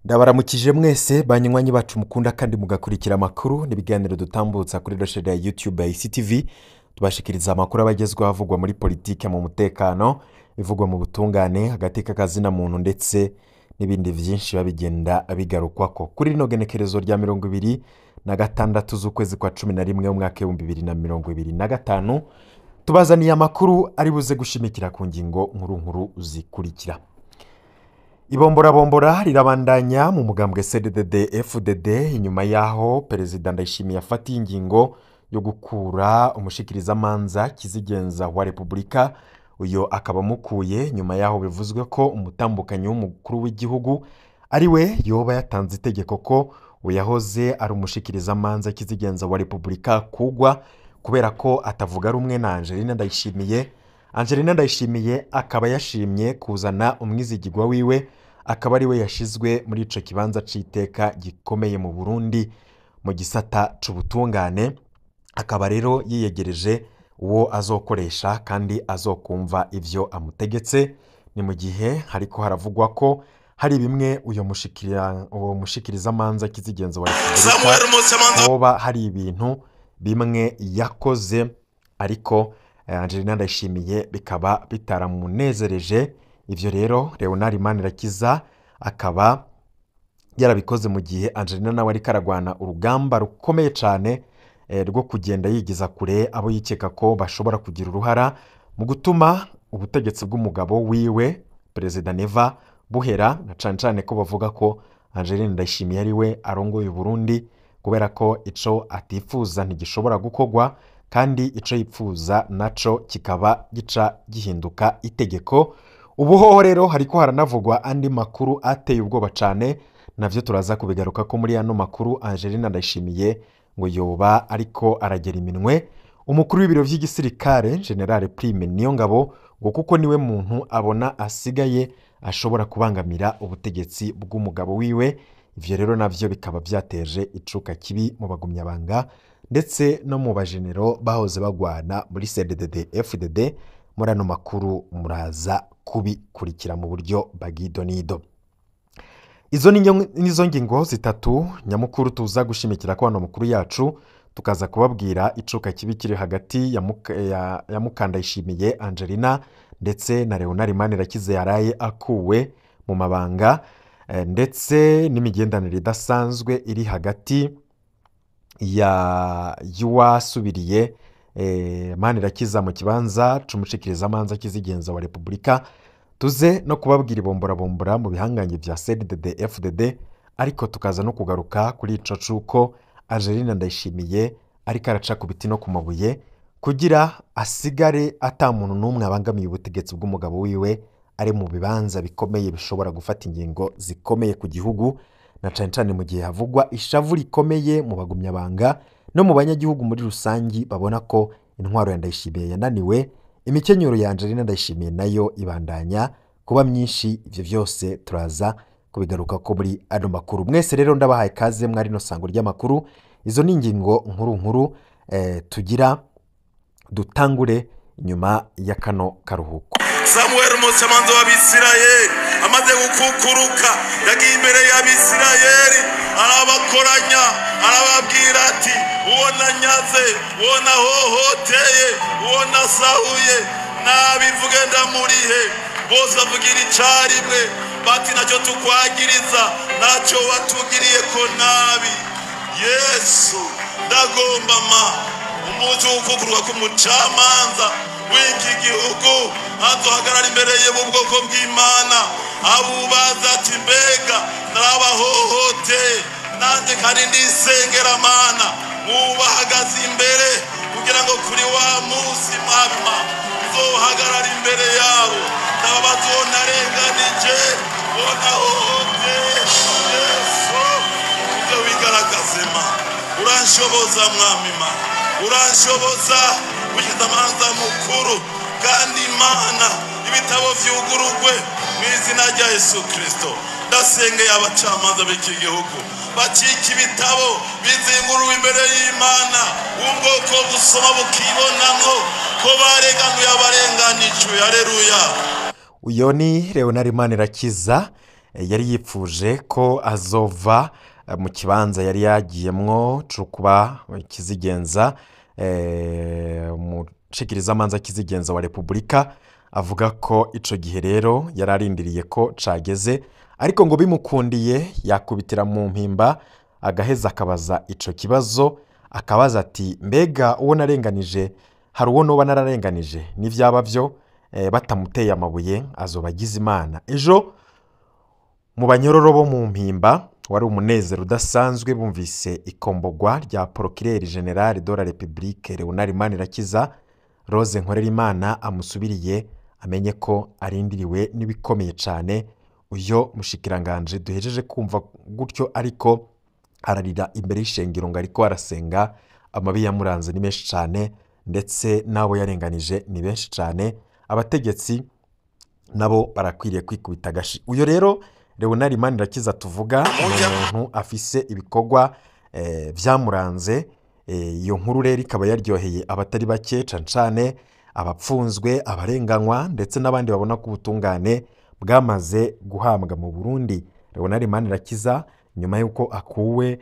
Ndabaramukije mwese banywanyi bacu mukunda kandi mugakurikira amakuru n'ibiganiro dutambutsa kuri roshede ya YouTube ya ICTV. Tubashikiriza amakuru abagezweho avugwa muri politike, mu mutekano, ivugwa mu butungane, hagati k'akazina muntu ndetse n'ibindi vyinshi babigenda bigarukwako. Kuri rino genekerezo rya 26 z'ukwezi kwa 11 umwaka 2025 tubazaniye amakuru ari buze gushimikira ku ngingo nkuru nkuru zikurikira. Ibomborabombora rirabandanya mu mugambwe CDD FDD inyuma yaho Perezida Ndayishimiye afatiye ingingo yo gukura umushikirizamanza kizigenza wa Republika. Uyo akaba mukuye nyuma yaho bivuzwe ko umutambukanyi w'umukuru w'igihugu ari we yoba yatanze itegeko ko uyahoze ari umushikirizamanza kizigenza wa Republika kugwa kubera ko atavuga rumwe na Angelina Ndayishimiye. Angelina Ndayishimiye akaba yashimye kuzana umwizigirwa wiwe, akaba ari we yashizwe muri ico kibanza c'iteka gikomeye mu Burundi mu gisata c'ubutungane, akaba rero yiyegereje uwo azokoresha kandi azokumva ivyo amutegetse. Ni mu gihe hariko haravugwa ko hari bimwe uyo mushikira uwo mushikirizamanza kizigenza wa Republika hoba hari ibintu bimwe yakoze, ariko Angelina Ndayishimiye bikaba bitaramunezereje. Ivyo rero Leonard Manirakiza akaba yarabikoze mu gihe Angelina nawe ariko aragwana urugamba rukomeye cane rwo kugenda yigiza kure abo yikeka ko bashobora kugira uruhara mu gutuma ubutegetsi bw'umugabo wiwe Perezida Neva buhera, na cane cane ko bavuga ko Angelina Ndayishimiye ari we arongoye Burundi, kubera ko ico atifuza ntigishobora gukogwa kandi ico yipfuza naco kikaba gica gihinduka itegeko. Ubuhoho rero hariko haranavugwa andi makuru ateye ubwoba cane, navyo turaza kubigaruka ko muri ano makuru. Angelina Ndayishimiye ngo yoba ariko aragera iminwe umukuru w'ibiro vy'igisirikare General Prime Niyongabo, ngo kuko niwe muntu abona asigaye ashobora kubangamira ubutegetsi bw'umugabo wiwe. Ivyo rero navyo bikaba vyateje icuka kibi mu bagumyabanga ndetse no mu bajenero bahoze bagwana muri CDD FDD. Muri ano makuru muraza kubikurikira mu buryo bagidonido. Izo nizo ngingo zitatu nyamukuru tuza gushimikira ko hano makuru yacu, tukaza kubabwira icuka kibi kiri hagati ya Mukandayishimiye Angelina ndetse na Leonard Manirakiza yaraye akuwe mu mabanga, ndetse n'imigenderanire idasanzwe iri hagati ya yuwasubiriye Manirakiza mu kibanza c'umushikirizamanza kizigenza wa Republika. Tuze no kubabwira ibomborabombora mu bihangange vya CDD FDD, ariko tukaza no kugaruka kuri ico cuko Angelina Ndayishimiye ariko araca ku biti no ku mabuye kugira asigare ata muntu n'umwe abangamiye ubutegetsi bw'umugabo wiwe ari mu bibanza bikomeye bishobora gufata ingingo zikomeye ku gihugu, na cane cane mu gihe havugwa ishavu rikomeye mu bagumyabanga no mu banyagihugu muri rusangi babona ko intwaro ya Ndayishimiye yananiwe. Imikenyero ya Angelina Ndayishimiye nayo ibandanya kuba myinshi. Ivyo vyose turaza kubigaruka ko muri ano makuru. Mwese rero ndabahaye kaze mwari no sango ry'amakuru. Izo ni ingingo nkuru nkuru tugira dutangure nyuma ya kano karuhuko. Samuel umucamanza w'Abisirayeli amaze gukukuruka yagiye imbere y'Abisirayeli arabakoranya, arababwira ati uwo nanyaze, uwo nahohoteye, uwo nasahuye nabivuge ndamurihe. Bose bavugira icarimwe bati nacyo tukwagiriza, nacyo watugiriye ko nabi. Yesu ndagomba ma umunsi w'ukukuruka k'umucamanza w'iki gihugu azohagarara imbere ye mu bwoko bw'Imana abubaza ati mbega narabahohoteye nanjye kandi ndisengera Mana mubahagaze imbere kugira ngo kuri wa munsi mwabima nzohagarara imbere yabo ndababaza uwo narenganije, uwo nahohoteye. Yesu uze wigaragaze ma, uranshoboza mwami ma, uranshoboza umushikirizamanza mukuru, kandi Imana ibitabo vyugurugwe mu izina rya Yesu Kristo. Ndasengeye abacamanza b'iki gihugu bacika ibitabo bizinguruwe imbere y'Imana, ubwoko busoma bukibonamwo ko barenganuye abarenganijwe. Haleluya. Uyo ni Leonard Manirakiza. yari yipfuje ko azova mu kibanza yari yagiyemwo co kuba kizigenza, umushikirizamanza kizigenza wa Repubulika, avuga ko ico gihe rero yari arindiriye ko cageze, ariko ngo bimukundiye yakubitira mu mpimba agaheza akabaza ico kibazo, akabaza ati mbega uwo narenganije, hari uwo noba nararenganije? N'ivyaba vyo batamuteye amabuye azoba agize Imana. Ejo mu banyororo bo mu mpimba wari umunezero udasanzwe, bumvise ikombogwa rya Procureur General de la République Leonard Manirakiza. Rose Nkorerimana amusubiriye amenye ko arindiriwe n'ibikomeye cane. Uyo mushikiranganje duhejeje kumva gutyo ariko ararira imbere y'ishengero ngo ariko arasenga, amabi yamuranze ni menshi cane, ndetse n'abo yarenganije ni benshi cane. Abategetsi nabo barakwiriye kwikubita agashi. Uyo rero Leonard Manirakiza tuvuga ni umuntu afise ibikorwa vyamuranze. Iyo nkuru rero ikaba yaryoheye abatari bake, cane cane abapfunzwe, abarenganywa, ndetse n'abandi babona ko ubutungane bwamaze guhambwa mu Burundi. Leonard Manirakiza nyuma y'uko akuwe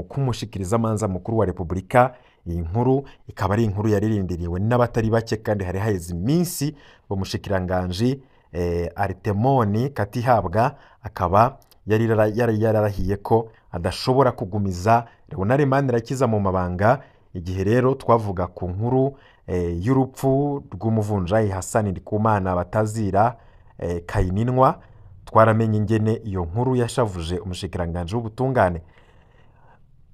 kumushikirizamanza mukuru wa Repubulika, iyi nkuru ikaba ari inkuru yaririndiriwe n'abatari bake, kandi hari haheze iminsi umushikiranganji Artemoni Katihabwa akaba yari yararahiye ko adashobora kugumiza Leonard Manirakiza mu mabanga. Igihe rero twavuga ku nkuru y'urupfu rw'umuvunjayi Hassan Ndikumana batazira Kayininwa, twaramenye ingene iyo nkuru yashavuje umushikiranganji w'ubutungane.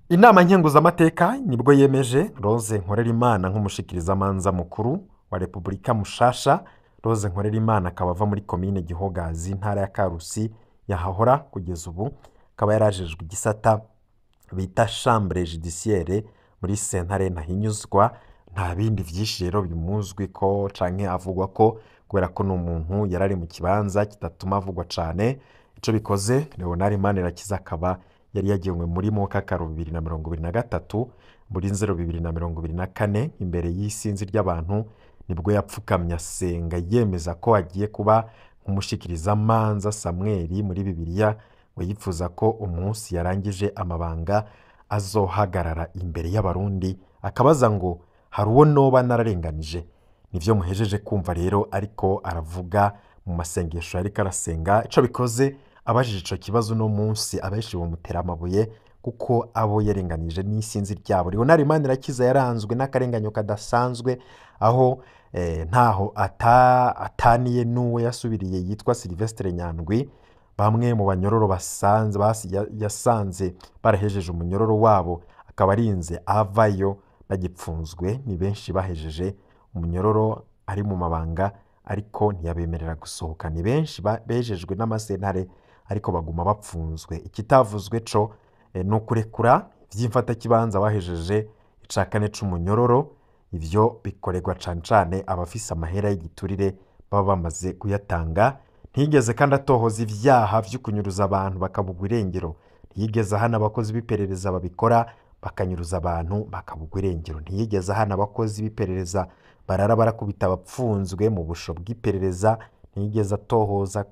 Inama nkenguzamateka nibwo yemeje Rose Nkorerimana nk'umushikirizamanza mukuru wa Repubulika mushasha. Rose Nkorerimana akaba ava muri komine Gihogazi, intara ya Karusi yahahora kugeza ubu, akaba yarajejwe igisata bita chambre judiciaire muri sentare ntahinyuzwa. Nta bindi vyinshi rero bimuzwi ko canke avugwa ko, kubera ko ni umuntu yarari mu kibanza kidatuma avugwa cane. Ico bikoze Leonard Manirakiza akaba yari yagenwe muri Mukakaro 2023, muri Nzero 2024, imbere y'isinzi ry'abantu nibwo yapfukamye asenga yemeza ko agiye kuba nk'umushikirizamanza Samweli muri Bibiliya, ngo yifuza ko umunsi yarangije amabanga azohagarara imbere y'abarundi akabaza ngo hari uwo noba nararenganije? Nivyo muhejeje kumva rero ariko aravuga mu masengesho ariko arasenga. Ico bikoze abajije ico kibazo no munsi abenshi bamutera amabuye, kuko abo yarenganije n'isinzi ryabo. Leonard Manirakiza yaranzwe n'akarenganyo kadasanzwe, aho ntaho ataniye n'uwo yasubiriye yitwa Sylvestre Nyandwi. Bamwe mu banyororo yasanze barahejeje umunyororo wabo akaba arinze avayo bagipfunzwe, ni benshi bahejeje umunyororo ari mu mabanga ariko ntiyabemerera gusohoka. Ni benshi bejejwe n'amasentare ariko baguma bapfunzwe. Ikitavuzwe co ni ukurekura vy'imfatakibanza bahejeje ica kane c'umunyororo. Ivyo bikorerwa cane cane abafise amahera y'igiturire baba bamaze kuyatanga. Ntiyigeze kandi atohoza ivyaha vyo kunyuruza abantu bakabugwa irengero. Ntiyigeze ahana abakozi b'iperereza babikora bakanyuruza abantu bakabugwa irengero. Ntiyigeze ahana abakozi b'iperereza barara barakubita abapfunzwe mu busho bw'iperereza. Ntiyigeze atohoza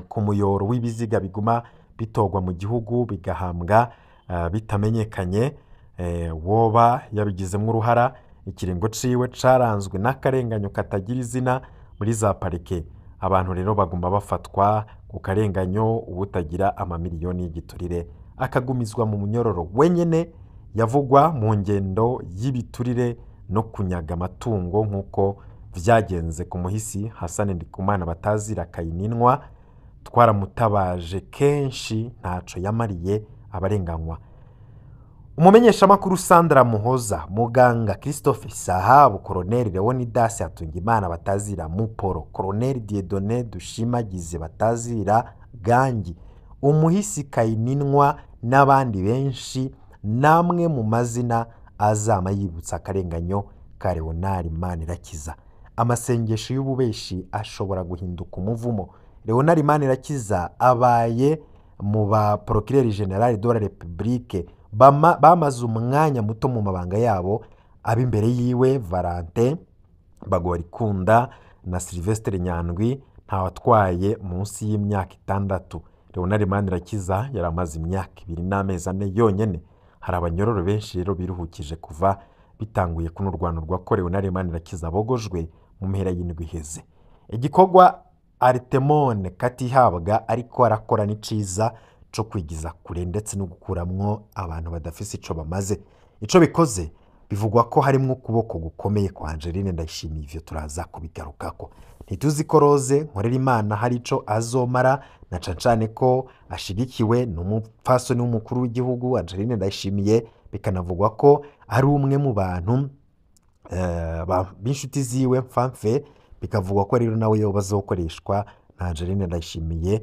ku muyoro w'ibiziga biguma bitogwa mu gihugu bigahambwa bitamenyekanye, woba yabigizemwo uruhara. Ikiringo ciwe caranzwe n'akarenganyo katagira izina muri za parike. Abantu rero baguma bafatwa ku karenganyo, uwutagira amamiliyoni y'igiturire akagumizwa mu munyororo wenyene. Yavugwa mu ngendo y'ibiturire no kunyaga amatungo nk'uko vyagenze ku muhisi Hassan Ndikumana batazira Kayininwa. Twaramutabaje kenshi ntaco yamariye abarenganywa. Umumenyeshamakuru Sandra Muhoza, muganga Christophe Sahabu, Colonel Leonidas Hatungimana batazira Muporo, Colonel Dieudonné Dushimagize batazira Gangi, umuhisi Kayininwa n'abandi benshi, namwe mu mazina azama yibutsa akarenganyo ka Leonard Manirakiza. Amasengesho y'ububeshi ashobora guhinduka umuvumo. Leonard Manirakiza abaye mu ba Procureur General de la République bamaze umwanya muto mu mabanga yabo. Ab'imbere yiwe Valentin Bagorikunda na Sylvestre Nyandwi Ntawatwaye munsi y'imyaka 6. Leonard Manirakiza yari amaze imyaka 2 n'amezi 4 yonyene. Hari abanyororo benshi rero biruhukije kuva bitanguye kuno rwano ko Leonard Manirakiza bogojwe mu mpera y'indwi iheze. Igikorwa Artemon Katihabwa ariko arakora ni ciza co kwigiza kure ndetse no gukuramwo abantu badafise ico bamaze. Ico bikoze bivugwa ko harimwo ukuboko gukomeye kwa Angeline Ndayishimiye, ivyo turaza kubigarukako. Ntituzi ko Rose Nkorerimana hari ico azomara, na cancane ko ashigikiwe n'umupfasoni w'umukuru w'igihugu Angeline Ndayishimiye, bikanavugwa ko ari umwe mu bantu b'inshuti ziwe mfamfe, bikavugwa ko rero nawe yoba azokoreshwa na Angeline Ndayishimiye,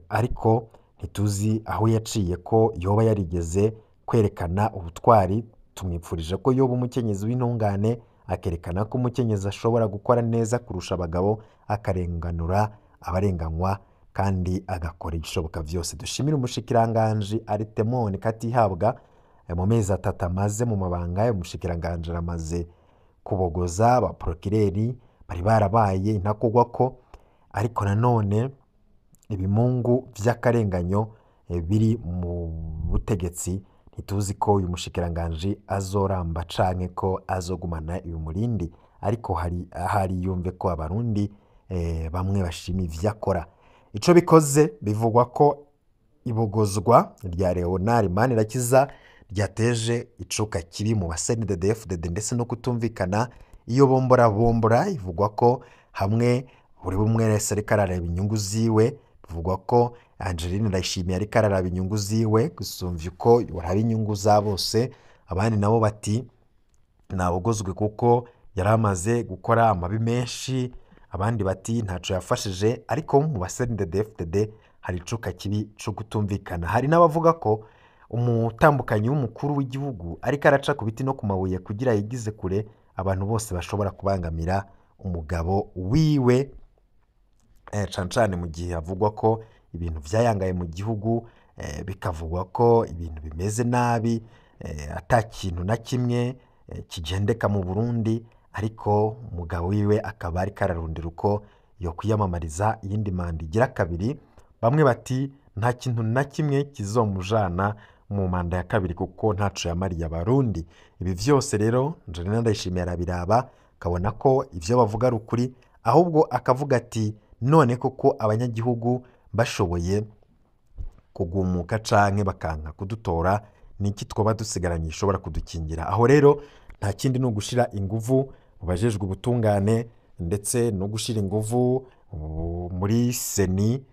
ariko ntituzi aho yaciye ko yoba yarigeze kwerekana ubutwari. Tumwipfurije ko yoba umukenyezi w'intungane, akerekana ko umukenyezi ashobora gukora neza kurusha abagabo, akarenganura abarenganywa kandi agakora ibishoboka vyose. Dushimire umushikiranganji Artemon Katihabwa mu mezi 3 amaze mu mabanga. Umushikiranganji aramaze kubogoza abaprokireri bari barabaye intakogwa ko, ariko nanone ibimungu vy'akarenganyo biri mu butegetsi. Ntituzi ko uyu mushikiranganji azoramba canke ko azogumana uyu murindi, ariko hari ahari yumve ko abarundi bamwe bashima ivyo akora. Ico bikoze bivugwa ko ibogozwa rya Leonard Manirakiza ryateje icuka kibi mu ba CNDD-FDD ndetse no kutumvikana. Iyo bombora bombora ivugwa ko hamwe buri umwe wese ariko arareba inyungu ziwe. Bivugwa ko Angeline Ndayishimiye ariko araraba inyungu ziwe gusumvya uko yoraba inyungu za bose. Abandi nabo bati nabogozwe kuko yari amaze gukora amabi menshi, abandi bati ntaco yafashije. Ariko mu ba CNDD-FDD hari icuka kibi co kutumvikana. Hari n'abavuga ko umutambukanyi w'umukuru w'igihugu ariko araca ku biti no ku mabuye kugira yigize kure abantu bose bashobora kubangamira umugabo wiwe, cane cane mu gihe havugwa ko ibintu vyayangaye mu gihugu, bikavugwa ko ibintu bimeze nabi, ata kintu na kimwe kigendeka mu Burundi, ariko umugabo wiwe akaba ariko ararondera uko yo kwiyamamariza iyindi manda igira kabiri. Bamwe bati nta kintu na kimwe kizomujana mu manda ya kabiri kuko ntaco yamariye abarundi. Ibi vyose rero Angeline Ndayishimiye arabiraba akabona ko ivyo bavuga ari ukuri, ahubwo akavuga ati none koko abanyagihugu bashoboye kugumuka canke bakanka kudutora, niki twoba dusigaranye gishobora kudukingira? Aho rero nta kindi ni ugushira inguvu mu bajejwe ubutungane ndetse no gushira inguvu muri seni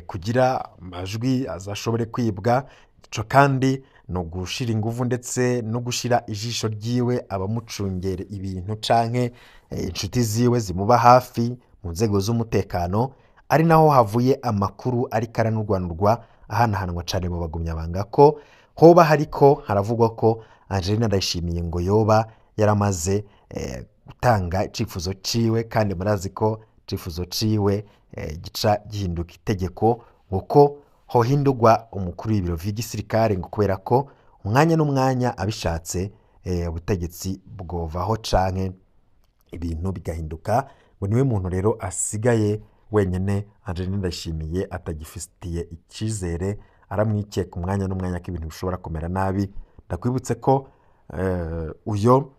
kugira amajwi azashobore kwibwa. Ico kandi no gushira inguvu ndetse no gushira ijisho ryiwe abamucungera ibintu canke inshuti ziwe zimuba hafi mu nzego z'umutekano, ari naho havuye amakuru ariko aranurwanurwa ahanahanwa cane mu bagumyabanga ko hoba hariko haravugwa ko Angeline Ndayishimiye ngo yoba yaramaze gutanga icifuzo ciwe, kandi murazi ko icifuzo ciwe gica gihinduka itegeko, ngo ko hohindurwa umukuru w'ibiro vy'igisirikare, ngo kubera ko umwanya n'umwanya abishatse ubutegetsi bwovaho canke ibintu bigahinduka. Ngo niwe muntu rero asigaye wenyene Angeline Ndayishimiye atagifitiye icizere, aramwikeka umwanya n'umwanya ko ibintu bishobora kumera nabi. Ndakwibutse ko uyo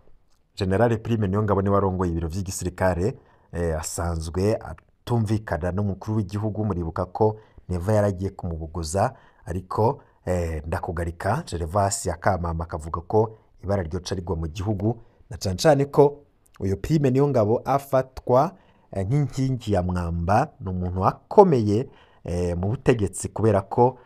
General Prime Niyongabo niwe arongoye ibiro vy'igisirikare, asanzwe atumvikana n'umukuru w'igihugu. Muribuka ko Neva yaragiye kumubuguza, ariko ndakugarika Gervas akamama akavuga ko ibara ryoca rigwa mu gihugu, na cane cane ko uyo Prime Niyongabo afatwa nk'inkingi ya mwamba, ni umuntu akomeye mu butegetsi, kubera ko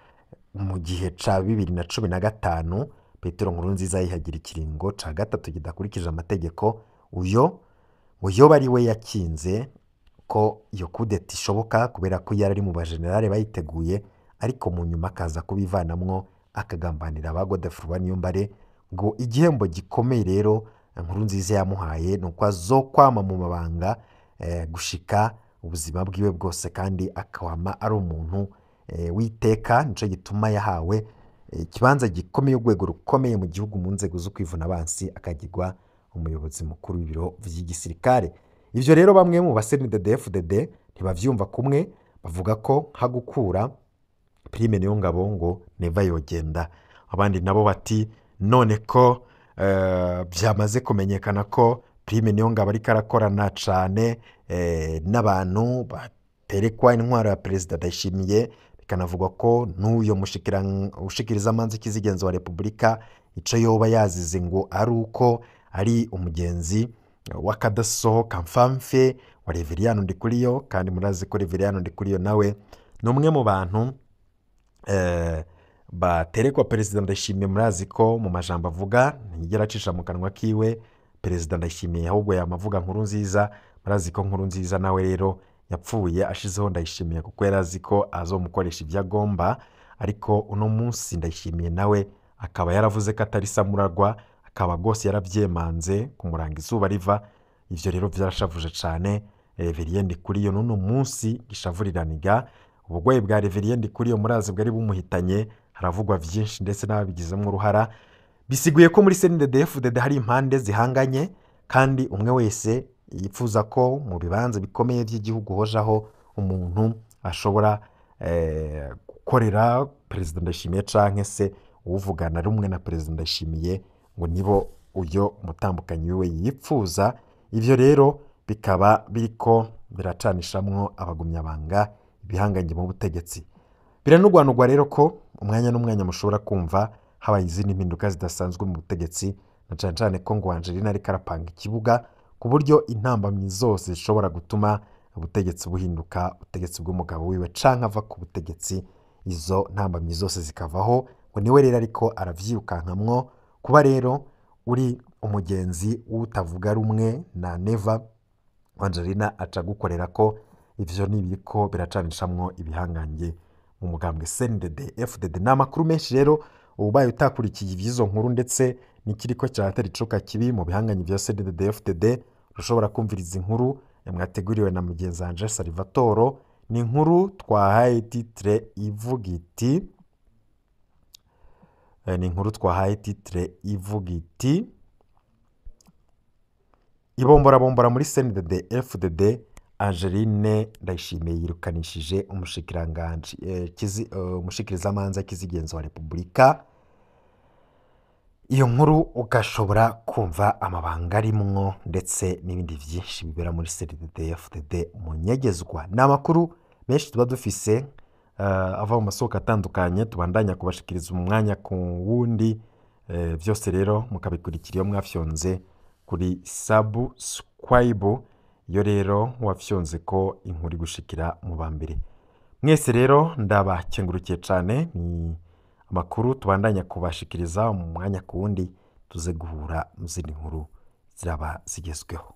mu gihe ca 2015 Petero Nkurunziza yihagira ikiringo ca 3 kidakurikije amategeko. Uyo ngo yoba ari we yakinze ko iyo kudeta ishoboka, kubera ko yari ari mu bajenerale bayiteguye, ariko mu nyuma akaza kubivanamwo akagambanira ba Godefroid Niyombare. Ngo igihembo gikomeye rero Nkurunziza yamuhaye ni uko azokwama mu mabanga gushika ubuzima bwiwe bwose, kandi akawama ari umuntu witeka. Nico gituma yahawe ikibanza gikomeye, urwego rukomeye mu gihugu mu nzego zo kwivuna abansi, akagirwa umuyobozi mukuru w'ibiro vy'igisirikare. Ivyo rero bamwe mu ba CNDD-FDD ntibavyumva kumwe, bavuga ko nka gukura Prime Niyongabo ngo Neva yogenda. Abandi nabo bati none ko byamaze kumenyekana ko Prime Niyongabo ariko arakorana cane n'abantu baterekwa intwaro ya Perezida Ndayishimiye, bikanavugwa ko n'uyo mushikirizamanza kizigenza wa Repubulika ico yoba yazize ngo ari uko ari umugenzi w'akadasohoka mfamfe wa Reveriyano Ndikuriyo, kandi murazi ko Reveriyano Ndikuriyo nawe ni umwe mu bantu baterekwa Perezida Ndayishimiye. Murazi ko mu majambo avuga ntiyigera acisha mu kanwa kiwe Perezida Ndayishimiye, ahubwo yamavuga Nkuru Nziza. Murazi ko Nkuru Nziza nawe rero yapfuye ashizeho Ndayishimiye kuko yari azi ko azomukoresha ibyo agomba, ariko uno munsi Ndayishimiye nawe akaba yaravuze ko atari Samuragwa, akaba rwose yaravyemanze kumuranga izuba riva. Ivyo rero vyarashavuje cane Reverien Ndikuriyo, n'uno munsi gishavuriraniga ubugwayi bwa Reverien Ndikuriyo murazi bwari bumuhitanye, haravugwa vyinshi ndetse n'ababigizemo uruhara. Bisiguye ko muri CNDD-FDD hari impande zihanganye, kandi umwe wese yifuza ko mu bibanza bikomeye by'igihugu hojaho umuntu ashobora gukorera Perezida Ndayishimiye canke se uwuvugana rumwe na Perezida Ndayishimiye, ngo nibo uyo mutambukanyi wiwe yipfuza. Ivyo rero bikaba biriko biracanishamwo abagumyabanga ibihanganye mu butegetsi. Biranugwanugwa rero ko umwanya n'umwanya mushobora kumva habaye izindi mpinduka zidasanzwe mu butegetsi, na cane cane ko ngo Angelina ariko arapanga ikibuga ku buryo intambamyi zose zishobora gutuma ubutegetsi buhinduka, ubutegetsi bw'umugabo wiwe canke ava ku butegetsi, izo ntambamyi zose zikavaho. Ngo niwe rero ariko aravyirukankamwo. Kuba rero uri umugenzi w'utavuga rumwe na Neva, Angelina aca gukorera ko ivyo nibiriko biracanishamwo ibihangange mu mugambwe CNDD FDD. Ni amakuru menshi rero ubaye utakurikiye ivy'izo nkuru ndetse n'ikiriko kiratera icuka kibi mu bihangange vya CNDD FDD, ushobora kumviriza inkuru mwateguriwe na mugenzi wanje Salvatore. Ni inkuru twahaye titre ivuga iti ni inkuru twahaye titre ivuga iti ibomborabombora muri CNDD FDD, Angeline Ndayishimiye yirukanishije umushikiranganji umushikirizamanza kizigenza wa Repubulika. Iyo nkuru ugashobora kumva amabanga arimwo ndetse n'ibindi vyinshi bibera muri CNDD FDD mu nyegezwa. Ni amakuru menshi tuba dufise ava mu masoko atandukanye, tubandanya kubashikiriza umwanya ku wundi. Vyose rero mukabikurikira iyo mwafyonze kuri subscribe, iyo rero wafyonze ko inkuru igushikira mu ba mbere. Mwese rero ndabakengurukiye cane, ni amakuru tubandanya kubashikiriza mu mwanya ku wundi, tuze guhura mu zindi nkuru ziraba zigezweho.